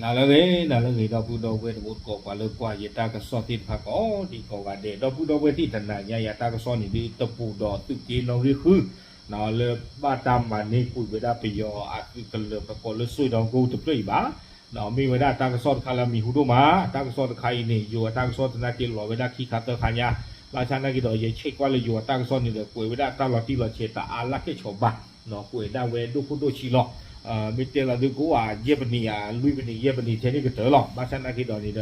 နၤလၢအဂ့ၤ နၤလၢအဂ့ၤ ဒီပုၢ်ဒီဝဲၢ်တံၤသကိး ပှၤလၢကွၢ်ယတၢ်ကစီၣ်သ့ၣ်တဖၣ်ကိးဒံကိးဂၤဒဲး ဒီပုၢ်ဒီဝဲၢ်သ့ၣ် တနၤညါယၤတၢ်ကစီၣ်န့ၣ်ဒုး တပူၤဒီးသုးက့နီၣ်ဂံၢ်ဃု လၢဘၣ်တၢ်မၤန့ၢ်ကွံာ်ဝဲဒၣ်ပယီၤအသုးကလၢၤပကိးလၢစွ့ဒီကိတဖျၢၣ်အံၤဘၣ်. မ့ၢ်ဝဲဒၣ်တၢ်ကစီၣ်တခါလၢအမံၤဟူဒိၣ်မး တၢ်ကစီၣ်တခါအံၤန့ၣ် ယိၤအတၢ်ကစီၣ်သနာ်က့လီၤဝဲဒၣ်ခံခါသၢခါညါ ဘၣ်ဆၣ်သနာ်က့ဒီး ယဆဲးကွၢ်လၢယိၤအတၢ်ကစီၣ်န့ၣ်ဒီး ကွဲးဝဲဒၣ်တၢ်လီၤတံၢ်လီၤဆဲးတအါလၢခဲဆီးဘၣ် ကွဲးဒၣ်ဝဲဒိၣ်ခိၣ်ဒိၣ်ဆံးလီၤ. မ့ၢ်တဲလီၤဒုးကအိၣ်ဧါ ယဲၢ်ပနံးဧါ လွံၢ်ပနံး ယဲၢ်ပနံးထဲန့ၣ်ကတၢၢ်လီၤ. ဘၣ်ဆၣ်သနာ်က့ဒီးန့ၣ်ဒီး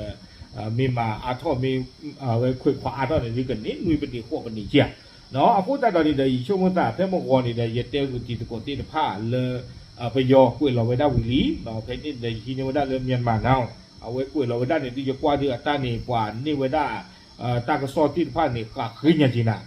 မ့ၢ်မၤအါထီၣ်မ့ၢ် အဝဲခွဲးခွါအါထီၣ်န့ၣ်ဒုးကန့ၢ်နွံပနံးဃိးပနံးက့ဧါ. အဃိသတးဒီးန့ၣ်ဒီး ယဆိကမိၣ်သးဖဲမုၢ်ဂီၤန့ၣ်ဒီး ယတဲဂုာ်တံၤသကိးသ့ၣ်တဖၣ်လၢ ပယီၤကွဲးလီၤဝဲဒၣ်ဝံၤလံ ဖဲန့ၣ်ဒီးယဟံးန့ၢ်ဝဲဒၣ်လၢ Myanmar Now အဝဲကွဲးလီၤဝဲဒၣ်န့ၣ်ဒုး ယကွၢ်ဒုးအတၢ်န့ၣ် ပှၤန့ၢ်ဝဲဒၣ် တၢ်ကစီၣ်သ့ၣ်တဖၣ်န့ၣ် ဃးဃ့ညါက့ၤနၤ.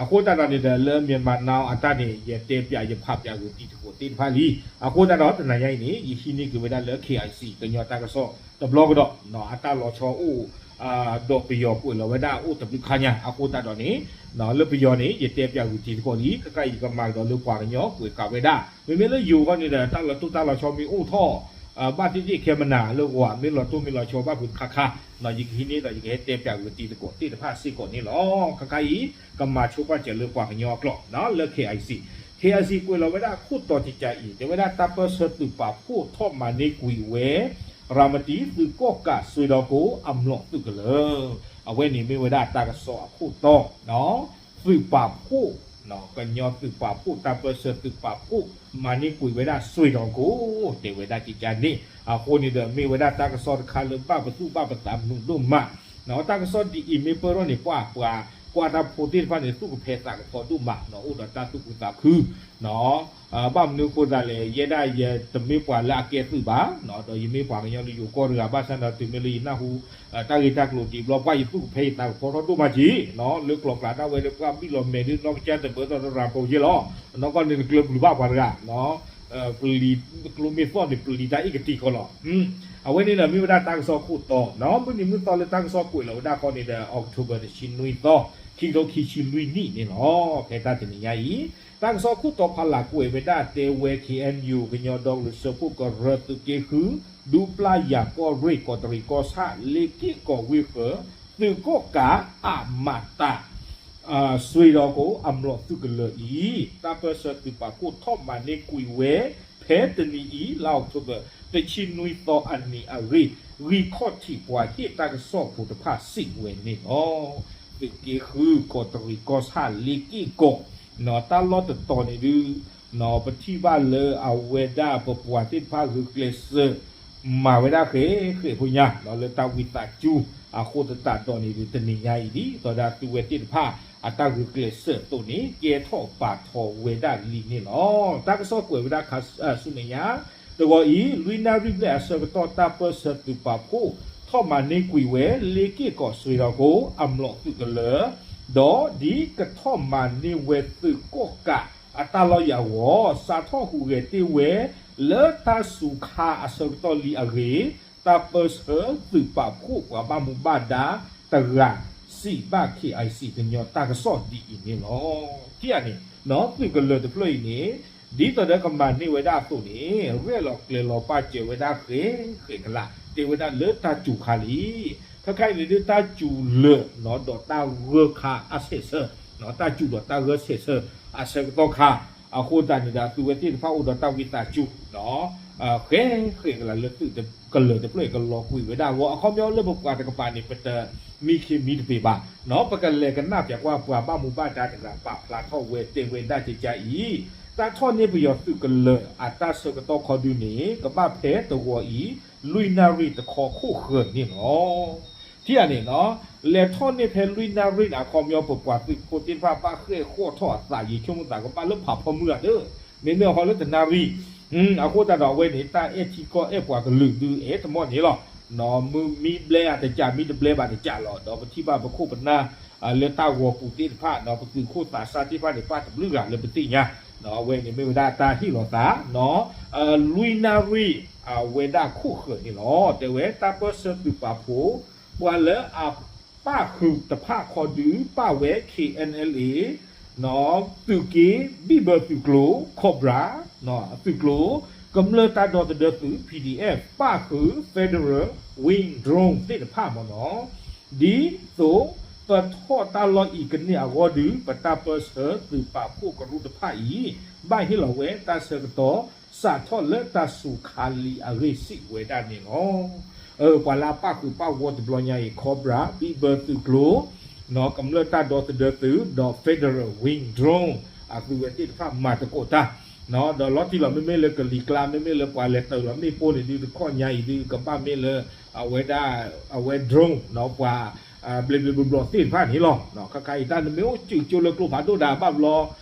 အဃိသတးဒီးန့ၣ်ဒီး လၢ Myanmar Now အတၢ်န့ၣ် ယတဲပၠးယဖးပၠးဂုာ်တံၤသကိးသ့ၣ်တဖၣ်လံ. အဃိသတးဒီးတနၤညါအံၤန့ၣ် ယဟံးန့ၢ်က့ၤဝဲဒၣ်လၢ KIC ကညီတၢ်ကစီၣ်တဘျီကဒီး အတၢ်လီၤဆီအိၣ် ဒီးပယီၤကွဲးလီၤဝဲဒၣ်အိၣ်တဘျုးခါညါ အဃိသတးဒီးန့ၣ် လၢပယီၤန့ၣ် ယတဲပၠးဂုာ်တံၤသကိးလံ ခဲခါအံၤကမၤကဒီးလၢပှၤကညီကွဲးဃာ်ဝဲဒၣ် မ့မ့ၢ်လၢယိၤအဂီၢ်န့ၣ်ဒီး တၢ်လီၤတိၢ်တၢ်လီၤဆီမ့ၢ်အိၣ်ထီၣ် ဘၣ်သ့ၣ်သ့ၣ်ခဲမနၤလၢဂီၤ မ့ၢ်လီၤတိၢ်မ့ၢ်လီၤဆီဘၣ်ဖုးတခါခါ ယကဟံးန့ၢ်ဒီးယကဟဲတဲပၠးဂုာ်တံၤသကိးသ့ၣ်တဖၣ်စ့ၢ်ကီးန့ၣ်လီၤ. ခဲခါအံၤ ကမၤဆိပာ်စၢၤလၢပှၤကညီအကျိာ် လၢ KIC, KIC ကွဲးလီၤဝဲဒၣ်ခိၣ်တီတကးအံၤ တဲဝဲဒၣ်တၢ်ပၢၢ်ဆၢသုးပာ်ဖှိၣ်ထီၣ်မၤန့ၢ်ကွံာ်ဝဲ ရၤမတံသုးကီၣ်ကးစွ့ဒီကိအမျိာ်သုးကလၢၤ အဝဲန့ၣ်မ့ၢ်ဝဲဒၣ်တၢ်ကစီၣ်အခိၣ်တီ သုးပာ်ဖှိၣ် ကညီသုးပာ်ဖှိၣ်တၢ်ပၢၢ်ဆၢသုးပာ်ဖှိၣ် မၤန့ၢ်ကွံာ်ဝဲဒၣ်စွ့ဒီကိ တဲဝဲဒၣ်ကကန့ၣ် အဃိန့ၣ်ဒီးမ့ၢ်ဝဲဒၣ်တၢ်ကစီၣ်တခါလၢဘၣ်ပသူၣ်ဘၣ်ပသးမုာ်ဒိၣ်မး တၢ်ကစီၣ်ဒ်အံၤမ့ၢ်ပၢၢ်ထီၣ်န့ၣ် ပှၤပှၤကွၢ်တၢ်ဖိသ့ၣ်တဖၣ်န့ၣ် သူၣ်ကဖဲသးကဖီဒိၣ်မး အိၣ်ဒီးတၢ်သူၣ်ခုသးခု ဘၣ်မနုၤအဃိသတးလဲၣ် ယဲဒၣ်ယတမ့ၢ်ပှၤလၢအကဲသုးဘၣ် ဒီးယမ့ၢ်ပှၤကညီလၢယိၤကီၢ်တဂၤ ဘၣ်ဆၣ်ဒီးတုၤမ့ၢ်လၢယနၢ်ဟူ တၢ်ဂ့ၢ်တၢ်ကျိၤဒံးဘျီ ပှၤယသူၣ်ကဖဲယသးကဖီထီၣ်ဒိၣ်မးက့ၤ လၢကျိၤကျါဒၣ်ဝဲလၢပှၤဘံၣ်လီၤမဲာ်ဒုးနီၢ်ကစၢ်တဘၢသီတရၤပိၤယဲလီၤ နီၢ်ကီၢ်န့ၣ်တကျၢၤပျုၤဘၣ်ပှၤတဂၤ ပျံၤကျိမ့ၢ်သီၣ်န့ၣ် ပျံၤတၢ်အ့ၣ်ကတံၤဃီလီၤ. အဝဲန့ၣ်ဒီးမ့ၢ်ဝဲဒၣ်တၢ်ကစီၣ်ခိၣ်တီ မုၢ်နံၤမုၢ်သီလၢတၢ်ကစီၣ်ကွဲးလီၤဝဲဒၣ်ဃီန့ၣ်ဒီး October တဆံနွံသီ ခံကထိခံဆံလွံၢ်နံၣ်န့ၣ်လီၤ. ဖဲတၢ်တနံၤညါအံၤ တၢ်ကစီၣ်ခိၣ်တီဖးလၢ်ကွဲးဝဲဒၣ်တဲဝဲ KNU ကညီဒီကလုာ်စၢဖှိၣ်ကရၢသုးက့ဃု ဒူပျၢ်ယၤကီၢ်ရ့ၣ်ကီးတရံးကီၢ်ဆၣ် လ့က့ၣ်ကီးဝ့ၢ်ဃၢၤ သုးကီၣ်ကးအမၤတၢ် စွ့ဒီကိအမျိာ်သုးကလၢၤအံၤ တၢ်ပၢၢ်ဆၢသုးပာ်ဖှိၣ်ထီၣ်မၤန့ၢ်ကွံာ်ဝဲ ဖဲတနံၤအံၤ လါ October တဆံနွံသီအနံၤအဂ့ၢ် ဂံၢ်ခီၣ်ထံးပှၤဟ့ၣ်တၢ်ကစီၣ်ဖိတဖၣ်စံးဝဲန့ၣ်လီၤ. သုးက့ဃု ကီးတရံးကီၢ်ဆၣ် လ့က့ၣ်ကီး တၢ်လီၢ်တတီၤန့ၣ်ဒုး ပထံၣ်ဘၣ်လၢအဝဲဒၣ်ပပှၤသ့ၣ်တဖၣ်ဂုာ်ကျဲးစၢး မၤဝဲဒၣ်ဃဲးဃဲးဖိညါ လၢတၢ်ဝံသးစူၤ အဃိသတးဒီးန့ၣ်ဒုး တနံၤညါအံၤဒ်သိးဒီးသုဝဲသ့ၣ်တဖၣ် အတၢ်ဂုာ်ကျဲးစၢးအသိးန့ၣ် ကဲထီၣ်ပာ်ထီၣ်ဝဲဒၣ်လံန့ၣ်လီၤ. တၢ်ကစီၣ်ကွဲးဝဲဒၣ်ခါဆူမဲာ်ညါ တဂီၤအံၤ လွံၢ်နၣ်ရံၣ်ဘျဲၣ်အဆၢကတီၢ် တၢ်ပၢၢ်ဆၢသုးပာ်ဖှိၣ် ထီၣ်မၤန့ၢ်ကွံာ်ဝဲ လ့က့ၣ်ကီးစွ့ဒီကိ အမျိာ်သုးကလၢၤ ဒီးဒ်ကထီၣ်မၤန့ၢ်ဝဲသုးကီၣ်ကး အတၢ်လီၢ်ယၤအဂီၢ် စးထီၣ်ဟူးဂဲၤတ့ၢ်ဝဲ လၢတၢ်စူၤခါအဆၢကတီၢ်လံအဂ့ၢ် တၢ်ပၢၢ်ဆၢသုးပာ်ဖှိၣ်ပှၤဘၣ်မူဘၣ်ဒါတဂၤ စံးဘၣ် KIC ကညီတၢ်ကစီၣ်ဒ်အံၤန့ၣ်လီၤ. ထံၣ်ဧါန့ၣ် သုးကလၢၤတဖျၢၣ်အံၤန့ၣ် ဒ်သိးဒီးကမၤန့ၢ်ဝဲဒၣ်အသိးန့ၣ် ရဲၣ်လီၤကျဲၤလီၤပာ်စၢၤဝဲဒၣ်ဃဲးဃဲးကလး တဲဝဲဒၣ်လၢတၢ်စူၤခါလံ ခဲခါအံၤန့ၣ်ဒုးတၢ်စူၤလၢာ် ဒီးတၢ်ဂၢၢ်ခါအဆဲးဆၢ တၢ်စူၤဒီးတၢ်ဂၢၢ်ဆဲးဆၢအဆၢကတီၢ်ခါ အဃိသတးန့ၣ်ဒီး သုဝဲသ့ၣ်တဖၣ်အိၣ်ဒီးတၢ်ဝံသးစူၤ ဃဲးဃဲးကလးလၢသုးကလၢၤတဖျၢၣ်အံၤ ကလီၤကွံာ်ဝဲဒၣ်အဂီၢ် အခီပညီလၢပပှၤတကပၤန့ၣ် ပတမံခ့မံတပ့ၤဘၣ် ပကလဲၤကနၣ်ပၠးကွၢ်ပှၤဘၣ်မူဘၣ်ဒါတဂၤပာ်ဖျါထီၣ်ဝဲတဲဝဲဒၣ်ကကါအံၤ တၢ်ထီၣ်န့ၢ်ပယီၤသုးကလၢၤအတၢ်ဆၢကတီၢ်ခီဒုန့ၣ် ကဘၣ်ဖဲတဂီၤအံၤ လွံၢ်နၣ်ရံၣ်တခီခိၣ်ဃၢၤန့ၣ်လီၤ. ထံၣ်ဧါန့ၣ် လဲၤထီၣ်န့ၢ်ဖဲလွံၢ်နၣ်ရံၣ်န့ၣ် အခီပညီပပှၤသုးဖိသ့ၣ်တဖၣ်ဘၣ်ဃဲၣ်ဃီၣ်ထီၣ်အသး ယဆိကမိၣ်သးကဘၣ်လၢဖးဖီမုၢ်ဂၤဒီး မ့မ့ၢ်အဟီလၢတနၣ်ရံၣ် အဃိသတးဒီးအဝဲန့ၣ် တၢ်အဲၣ်ထံကီၢ်အဲၣ်ပှၤကလုာ်ဒုးအဲၣ်တမီၢ်န့ၣ်လီၤ. မ့ၢ်ဘျဲအတကး မ့ၢ်တဘျဲဘၣ်တကးလီၤ ဒီးပထံၣ်ဘၣ်ပခိၣ်ပနၢ် လၢတၢ်ဂီၤပူၤသ့ၣ်တဖၣ် ပသုးခိၣ်သးစၢ်သ့ၣ်တဖၣ်န့ၣ် ပၣ်တဘျုးဂၤလၢပသ့ၣ်ညါ အဝဲန့ၣ်မ့ၢ်ဝဲဒၣ်တၢ်ဟ့ၣ်လီၤသး လွံၢ်နၣ်ရံၣ် အဝဲဒၣ်ခိၣ်ဃၢၤန့ၣ်လီၤ. တဲဝဲတၢ်ပၢၢ်ဆၢသုးပာ်ဖှိၣ် ပှၤလၢအပၣ်ဃုာ်တဖၣ်ခီဒုး ပၣ်ဝဲ KNLA သုးက့ ဘံၣ်ဘၢသုးကျိၤ Cobra သုးကျိၤ ကမျၢၢ်တၢ်ဒီသဒၢသုး P D F ပၣ်ဃုာ် Federal Wing Drone သ့ၣ်တဖၣ်မ့ၢ်နီၤ, ဒ်သိးပထီၣ်တၢ်လီၢ်အံၤကန့ၢ်အဂီၢ်ဒုး ပတၢ်ပၢၢ်ဆၢသုးပာ်ဖှိၣ်ကရူၢ်တဖၣ်အံၤ ဘၣ်ဟ့ၣ်လီၤဝဲတၢ်ဆၢကတီၢ် စးထီၣ်လၢတၢ်စူၤခါလံအဂ့ၢ် စံးဝဲဒၣ်န့ၣ်လီၤ. ပှၤလၢအပၣ်ဃုာ်ပၣ်ဂီၢ်တဘျီညါအံၤ Cobra ဘံၣ်ဘၢသုးကျိၤ ကမျၢၢ်တၢ်ဒီသဒၢသုး ဒီး Federal Wing Drone အသုဝဲသ့ၣ်တဖၣ်မၤသကိးတၢ် ဒီးလီၤတံၢ်လီၤမ့မ့ၢ်လၢကလံၤကျါ မ့မ့ၢ်လၢပှၤလဲၤတၢ်လီၤမ့ၣ်ပိၢ်န့ၣ်ဒုး တခီညါအံၤဒုး ကဘၣ်မ့ၢ်လၢ အဝဲဒၣ် အဝဲ drone ပှၤ ဘျ့ဘျ့ဘျီဘျီသ့ၣ်တဖၣ်န့ၣ်လီၤ. ခဲခါအံၤ တၢ်နမ့ၢ်အိၣ်စူးကၠိလၢကျိဖးဒိၣ်ဒၣ်ဘၣ်ဘျီ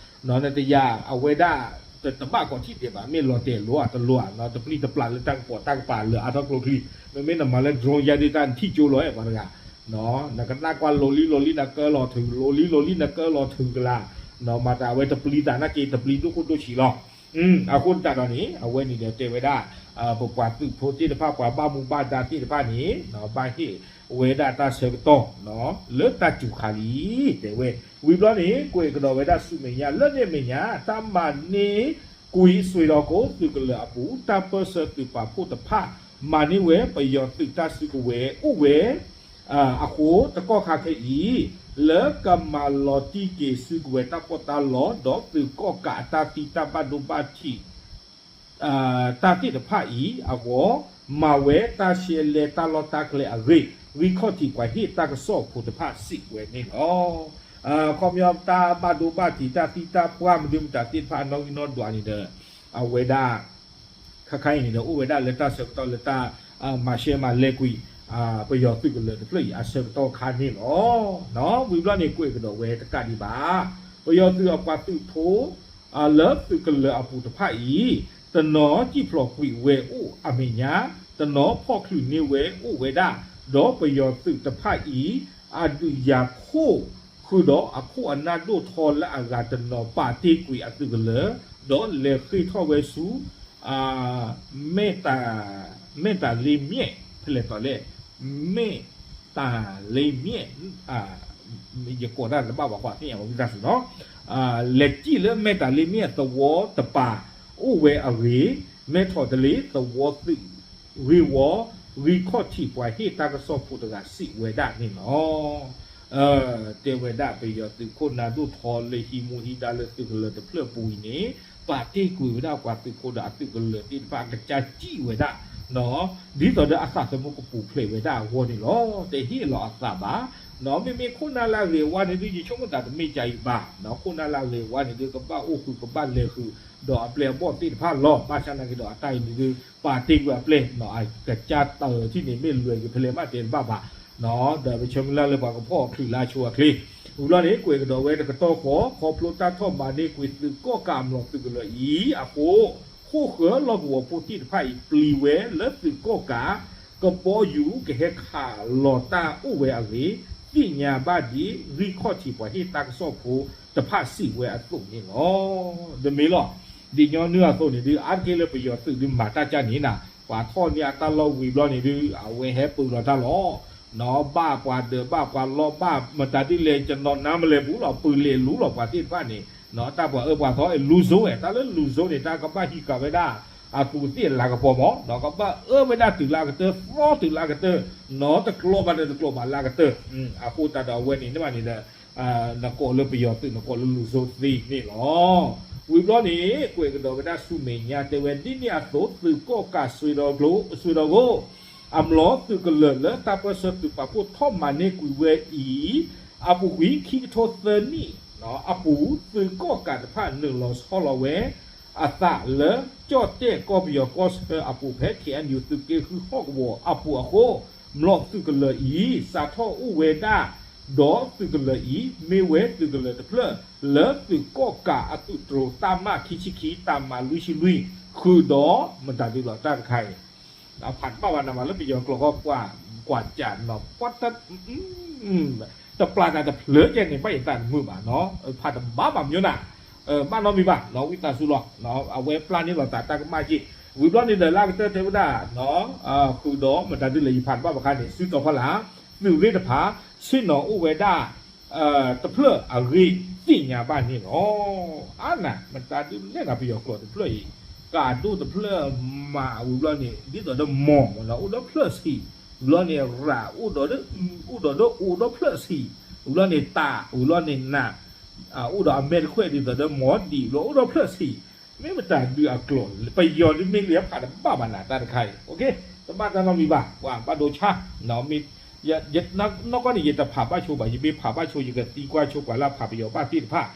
နတယာ်အဝဲဒၣ် တဘၣ်ကိးထံၣ်ဒဲးဘၣ် မ့ၢ်လီၤတဲာ်လိၤအတလိၤဧါ တပျံၤတပျၢ်လၢတၢ်ကပိာ်တၢ်ကပၤလၢအါထီၣ်ကျိချံ မ့မ့ၢ်နမၤလၢ drone ယါဒုးတၢ်နထံၣ်ကၠိလီၤအဲၣ်ပှၤတဂၤ နကနၣ်ကွၢ်လိၤလံလိၤလံနကၢလီၤထုး လိၤလံလိၤလံနကၢလီၤထုးကလၤ မၤတၢ်အဝဲတပျံၤသးနာ်က့ တပျံၤဒိၣ်ခိၣ်ဒိၣ်ဆံးလီၤ. အဃိသတးဒီးန့ၣ် အဝဲန့ၣ်ဒီးတဲဝဲဒၣ် ပပှၤသုးဖိသ့ၣ်တဖၣ် ပှၤဘၣ်မူဘၣ်ဒါသ့ၣ်တဖၣ်န့ၣ် ဘၣ်ဟ့ၣ်ဝဲဒၣ်တၢ်ဆၢကတီၢ် လၢတၢ်စူၤခါလံ တဲဝဲ ဝံၤဘျီန့ၣ် ကွဲးကဒီးဝဲဒၣ်ဆူမဲာ်ညါ လၢန့ၣ်အမဲာ်ညါ တၢ်မၤန့ၢ်ကွံာ်စွ့ၤဒီးကိးသုးကလၢၤအပူၤ တၢ်ပၢၢ်ဆၢသုးပာ်ဖှိၣ်တဖၣ် မၤန့ၢ်ဝဲပယီၤသုးတၢ်စုကဝဲၤ အိၣ်ဝဲ အဃိ တကီၢ်ခါခဲအံၤ လၢကမၤလီၤတံၢ်က့ၤစုကဝဲၤတၢ်ပီးတၢ်လီ ဒီးသုးကီၣ်ကးအတၢ်သံတၢ်ဘၣ်ဒိဘၣ်ထံး တၢ်သ့ၣ်တဖၣ်အံၤအဂီၢ် မၤဝဲတၢ်ရှဲလဲတၢ်လီၢ်တၢ်ကျဲအဂ့ၢ် ဂံၢ်ခီၣ်ထံးပှၤဟ့ၣ်တၢ်ကစီၣ်ဖိတဖၣ်စံးဝဲန့ၣ်လီၤ. ခီပညီတၢ်ဘၣ်ဒိဘၣ်ထံး တၢ်သံတၢ်ပှၢ်မနုၤမတၤသ့ၣ်တဖၣ်အနီၣ်ဂံၢ်နီၣ်ဒွးန့ၣ်ဒီး အဝဲဒၣ် ခါခါအံၤန့ၣ်ဒီး အိၣ်ဝဲဒၣ်လၢတၢ်ဆၢကတီၢ်လၢတၢ် မၤရှဲမၤလဲကွံာ် ပယီၤသုးကလၢၤတဖျၢၣ်အံၤအဆၢကတီၢ်ခါန့ၣ်လီၤ. ဝံၤဘျီန့ၣ် ကွဲးကဒီးဝဲတကးဒံးဘၣ် ပယီၤသုးအပှၤသုးဖိ လၢသုးကလၢၤအပူၤတဖၣ်အံၤ တနီၤစံၣ်ဖျိးကွံာ်ဝဲအိၣ်အမဲာ်ညါ တနီၤဖီၣ်ချုးန့ၢ်ဝဲအိၣ်ဝဲဒၣ် ဒီးပယီၤသုးတဖၣ်အံၤ အဒုးယၤခိၣ် ဃုာ်ဒီးအခိၣ်အနၢ်ဒိၣ်ထီလၢအဂၤတနီၤ ပာ်တ့ၢ်ကွံာ်အသုးကလၢၤ ဒီးလဲၤဃ့ၢ်ထီၣ်ဝဲဆူ မဲၢ်တၢ်လ့မျဲၢ် ဖဲလဲၣ်တီၤလဲၣ် မဲၢ်တၢ်လ့မျဲၢ် ယကိးတၢ်တဘၣ်ဘၣ် ပှၤသ့ၣ်ညါဝဲဝံသးစူၤနီၤ လဲၤစံၣ်လၢမဲၢ်တၢ်လ့မျဲၢ်သဝီတပၤ အိၣ်ဝဲအဂ့ၢ် မဲထီၣ်တလ့သဝီသုးဂ့ၢ်ဝီ ဂံၢ်ခီၣ်ထံးပှၤဟ့ၣ်တၢ်ကစီၣ်ဖိတဂၤစံးဝဲဒၣ်န့ၣ်လီၤ. တဲဝဲဒၣ်ပယီၤသုးခိၣ်နၢ်ဒိၣ်ထီလၢဟံးမူဟံးဒါလၢသုးကလၢၤတဖျၢၣ်ပူၤအံၤန့ၣ် ပာ်တ့ၢ်ကွံာ်ဝဲဒၣ်ပှၤသုးဖိဒီးအသုးကလၢၤသ့ၣ်တဖၣ်အကစၢ်စံၣ်ဝဲဒၣ် ဒ်သိးဒီးအသးသမူကပူၤဖျဲးဝဲဒၣ်အဂီၢ်န့ၣ်လီၤ. တဟ့ၣ်လီၤအသးဘၣ် မ့မ့ၢ်ခိၣ်နၢ်လၢအဂ့ၤဝါန့ၣ်ဒုး ယဆိကမိၣ်သးတမ့ၢ်ကါအံၤဘၣ် ခိၣ်နၢ်လၢအဂ့ၤဝါန့ၣ်ဒုး ကဘၣ်အိၣ်ဃုာ်ကဘၣ်လဲၤဃုာ် ဒီးအပျဲၢ်အဘီၣ်သ့ၣ်တဖၣ်လီၤ. ဘၣ်ဆၣ်နာ်က့ဒီးအတၢ်အံၤန့ၣ်ဒုး ပာ်တ့ၢ်ကွံာ်အပျဲၢ် အကစၢ်တၢ်အၢထံၣ်န့ၣ် မ့ၢ်လွဲၤက့ၤဖဲလဲၣ်မးတဲတဘၣ်ဘၣ် ဒီးပဆၢမုၢ်လၢ်လၢပှၤကဖီၣ်ချုးလၢအဆိအချ့ ဝံၤဘျီန့ၣ် ကွဲးကဒီးဝဲတကတီၢ်ဃီ ခီဖျိတၢ်ထီၣ်မၤန့ၢ်ကွံာ်သုးကီၣ်ကးအမျိာ်သုးကလၢၤအံၤအဃိ ဃိၣ်ဃၢၤလီၢ်ကဝီၤဖိသ့ၣ်တဖၣ်အံၤ ပျံၤဝဲလၢသုးကီၣ်ကး ကဘီယူၤကဟဲခးလီၤတၢ်အိၣ်ဝဲအဂ့ၢ် သ့ၣ်ညါဘၣ်ဒ် ဂံၢ်ခီၣ်ထံးပှၤဟ့ၣ်တၢ်ကစီၣ်ဖိတဖၣ်စံးဝဲအသိးန့ၣ်လီၤ. တမ့ၢ်လီၤ. ဒ်ညီနုၢ်အသိးန့ၣ်ဒုး အါတက့ၢ်လၢပယီၤသုးဒုးမၤတၢ်ကၢ်န့ၣ်နၤ ပှၤထီၣ်န့ၢ်အတၢ်လီၢ်ဝံၤဘျီန့ၣ်ဒုး အဝဲဟဲပၢၤလီၤတၢ်လီၤ နီၢ်ဘၣ်ပှၤဒၢးဘၣ်ပှၤလီၢ်ဘၣ် မတၤဒ်လဲၣ် ကနီၤနါမလဲၤပူၤလီၤ ပၢၤလဲၤလူလီၤပှၤသ့ၣ်တဖၣ်န့ၣ် တၢ်ပှၤအၢပှၤသီ လူၤစိဝဲ တၢ်လၢလူၤစိန့ၣ် တၢ်ကဘၣ်ဟံးဃာ်ဝဲဒၣ် အသူးသ့ၣ်အလၤကပီၤမး နီၢ်ကဘၣ်အၢဝဲဒၣ်တုၤလၢအကတၢၢ် သီတုၤလၢအကတၢၢ် နီၢ်တကျိးဘၣ်ဒီးတကျိးဘၣ်လၢအကတၢၢ် အဃိသတးဒီးအဝဲန့ၣ်န့ၣ်ဘၣ်န့ၣ်ဒီး နကိးလၢပယီၤသုး နကိးလၢလူၤစိသ့န့ၣ်လီၤ. ဝံၤဘျီန့ၣ် ကွဲးကဒီးဝဲဒၣ်ဆူမဲာ်ညါတဲဝဲ ဒ်န့ၣ်အသိး သုးကီၣ်ကး စွ့ၤဒီးကိ အမျိာ်သုးကလၢၤလၢတၢ်ပၢၢ်ဆၢသုးပာ်ဖှိၣ်ထီၣ်မၤန့ၢ်ကွံာ်ဝဲအံၤ အပူၤကွံာ်ခံကထိသၢနံၣ် အပူၤ သုးကီၣ်ကးတဖၣ်နုာ်လီၤဆီလီၤဝဲ အသးလၢကၠီၣ်တဲၣ်ကီၢ်ပယီၤကီၢ်ဆၢအပူၤဖဲ ခ့ၣ်အဲၣ်ယူၣ် သုးက့ဃုဟီၣ်ကဝီၤအပူၤအဃိ မျိာ်သုးကလၢၤအံၤ စးထီၣ်အိၣ်ဝဲဒၣ် ဒီးသုးကလၢၤအံၤ မ့ၢ်ဝဲသုးကလၢၤတဖျၢၣ် လၢသုးကီၣ်ကးအသုးတြိၤ တၢ်မၢ်ခံဆံခံ တၢ်မၤလွံၢ်ဆံလွံၢ် ဃုာ်ဒီးမတၤဒုးလီၤတၢ်တခါအံၤ ဖးတဘၣ်ဘၣ်နမၤလၢပယီၤကျိာ်ဃီ ကွၢ်ကွၢ်ကၢ်နီၢ် ပှၤ တပျၢ်တၢ်တဖျၢၣ်ကဲန့ၣ် ဘၣ်ယသးတမုာ်ဘၣ်နီၢ် ဖးတဘၣ်ဘၣ်မညိနၤ ဘၣ်နီတမံၤဘၣ် ဝံသးစူၤလီၤ အဝဲပျၢ်န့ၢ်လီၤသးတၢ်ကမၣ်က့ၢ် ဝံၤဘျီန့ၣ်ဒီးလၢအကတၢၢ်တဲဝဲဒၣ် ဃုာ်ဒီးမတၤဒုးလဲၣ် ယဖးတဘၣ်ဘၣ်ခါန့ၣ် စုတီၤဖီလာ် သုးရ့ၣ်တဖၣ် ဆ့ၣ်နီၤအိၣ်ဝဲဒၣ် တဖျၢၣ်အဂ့ၢ်သ့ၣ်ညါဘၣ်န့ၣ်လီၤ. အါနၤ မတၤဒုးလဲၣ်နၤ ပယီၤကျိာ်တဖျၢၣ်အံၤ ကးဒိၣ်တဖျၢၣ်, မးဝံၤဘျီန့ၣ် ဒ်သိးဒီးမီၢ်မ့ၢ်နီၤ အိၣ်ဒီဖျၢၣ်ဆံး, ဝံၤဘျီန့ၣ် ရးအိၣ်ဒီးအု အိၣ်ဒီးဒီးအိၣ်ဒီဖျၢၣ်ဆံး, ဝံၤဘျီန့ၣ် တး ဝံၤဘျီန့ၣ် နး အိၣ်ဒီးအမဲာ်တခွဲးဒ်သိးဒီးမီၢ်ဒံး ဝံၤဘျီအိၣ်ဒီဖျၢၣ်ဆံး, မ့ၢ်မတၤဒုးအကျိာ် ပယီၤဒုးမ့ၢ်လံအဖးတဘၣ်ဘၣ်နၤတၢ်တခါအံၤ, တဘၣ်တၢ်နီတမံၤဘၣ်, ပှၤဘၣ်ဒိဆါ နီၢ်ကီၢ်န့ၣ် ယတဖးဘၣ်ဆိဘၣ်, ယမ့ၢ်ဖးဘၣ်ဆိ ယကသံကွၢ်ဆိပှၤလၢအဖးပယီၤဘၣ်သ့ၣ်တဖၣ်,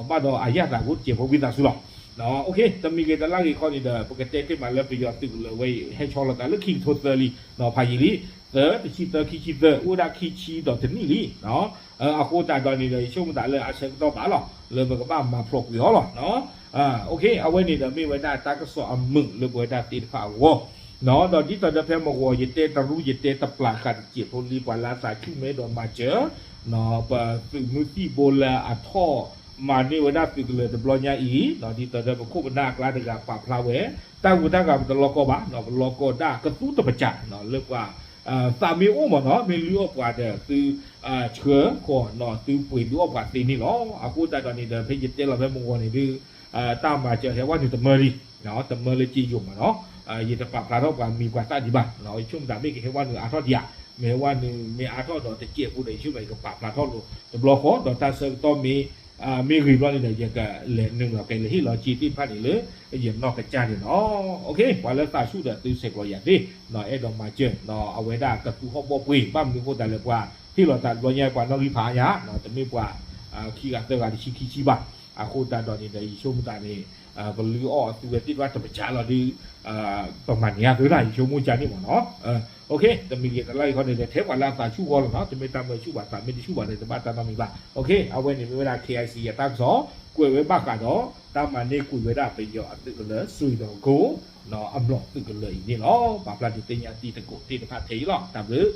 ဘၣ်ဒီးအယၣ်သးဖိတစဲးဖိဝံသးစူၤလီၤ. တမံၤဂ့ၤတလါဂ့ၤခီန့ၣ်ဒီး ပကတဲတ့ၢ်မးလၢပယီၤသုးကလၢၤဝဲအံၤ ဟဲဆီလီၤသးလၢခံကထိသၢလံ, ဖးယံာ်လံ, သၢ တဆံသၢ ခံဆံသၢ အိၣ်ဝဲဒၣ်ခံဆံဒီးတနံၣ်လံ. အဃိသတးဒီးန့ၣ်ဒီး ယဆိကမိၣ်သးလၢအဆၢကတီၢ်ဘၣ်လီၤ လၢပကဘၣ်မၤဖျိးကွံာ်အီၤလီၤ. အဝဲန့ၣ်ဒီးမ့ၢ်ဝဲဒၣ်တၢ်ကစီၣ်အမုာ်လၢပဝဲဒၣ်သ့ၣ်တဖၣ်အဂီၢ်, ဒီးဒ်သိးဒီးဖဲမုၢ်ဂီၤ ယတဲတရူး ယတဲတပျၢ်ဃာ်တစဲးဖိလံ ပှၤလၢအသးဆူၣ်မ့ၢ်အဲၣ်ဒိးမၤစၢၤ ပသုးမုၢ်သံၣ်ဘိလၢအထီၣ်မၤန့ၢ်ဝဲဒၣ်သုးကလၢၤတဘျီညါအံၤ, ဒ်သိးဒီးပခိၣ်ပနၢ်အကျါတဂၤပာ်ဖျါဝဲ, တၢ်ဂုၤတၢ်ဂၤပတလီၤကီဘၣ်, ပလီၤကီဒၣ်ကသူတပစး လၢပှၤ သးမ့ၢ်အိၣ်မ့ၢ်နီၤ မ့ၢ်လုၢ်အီၣ်ပှၤဒီးသု ဆှၢဃီၤနီၤ သုပှ့ၤလုၢ်အီၣ်ပှၤသ့န့ၣ်လီၤ. အဃိသတးဒီးန့ၣ်ဒီး ဖဲယတဲလီၤဖဲမုၢ်ဂီၤန့ၣ်ဒီး တၢ်မၤစၢၤဟဲဝဲနုာ်တမၢလံ, တမၢလၢက့ယိာ်မ့ၢ်နီၤ, ယတပာ်ဖျါထီၣ်ပှၤမံၤပှၤသၣ်ဒံးဘၣ်, ယဆိကမိၣ်သးမ့ၢ်ကဟဲဝဲနုာ်အါထီၣ်ဒံးဧါ, မ့ၢ်ဟဲဝဲနုာ်မ့ၢ်အါထီၣ်ဒီးတစဲးဖိဒီး ယဆိကမိၣ်ယကပာ်ဖျါထီၣ်လိာ်တဘျီဃီ ဒီးတၢ်ဆၢကတီၢ်မ့ၢ် မ့ၢ်ဂ့ၤဘျီန့ၣ်ဒီး ယကလဲၤနုာ်လီၤကလဲၤဟ့ၣ်လီၤစ့သ့ၣ်တဖၣ်န့ၣ်လၢ ယနီၢ်ကစၢ်န့ၣ်လီၤ. ပှၤလၢသးဆူၣ်ဒီးသုဆဲးကျိးယၤသ့, အဲၣ်ဒိးမၤစၢၤ အဝဲဒၣ်ကသူဟီၣ်ဘီၣ်ပှ့ၤ ဘၣ်မနုၤအဃိသတးလၢပှၤဟ့ၣ်လီၤသးတဘျီညါ ပှၤနီၣ်ဂံၢ်ဖးအါညါ တမ့ၢ်ပှၤ ခံဂၤသၢဂၤတဆံခံဆံဘၣ်. အဃိသတးဒီးန့ၣ်ဒီး ယဆိကမိၣ်သးန့ၣ် ပလုၢ်အီၣ်အသုဝဲသ့ၣ်တဖၣ်တပစးလီၤဒီး ပမၤန့ၢ်အသုဒၣ် ယဆိကမိၣ်ကန့ၣ်မ့ၢ်နီၤ. တမံၤဂ့ၤတလါဂ့ၤခီန့ၣ်ဒီး ထဲပှၤလၢအသးဆူၣ်ဃီလီၤနီၤ, တမ့ၢ်တၢ်မၢဆူၣ်ဘၣ် သးမ့ၢ်တဆူၣ်ဘၣ်ဒီး တဘၣ်တၢ်နီတမံၤဘၣ်. အဝဲန့ၣ်မ့ၢ်ဝဲဒၣ် ခဲအံၤစံး အတၢ်ကစီၣ် ကွဲးဝဲဘၣ်ဃးဒီး တၢ်မၤန့ၢ်ကွံာ်ဝဲဒၣ်ပယီၤအသုးကလၢၤ စွံဒီးကိၣ် အမျိာ်သုးကလၢၤအံၤန့ၣ်လီၤ. ပာ်ဖျါဒုးသ့ၣ်ညါတံၤသကိးသ့ၣ်တဖၣ်ထဲအံၤလီၤ. တၢ်ဘျုး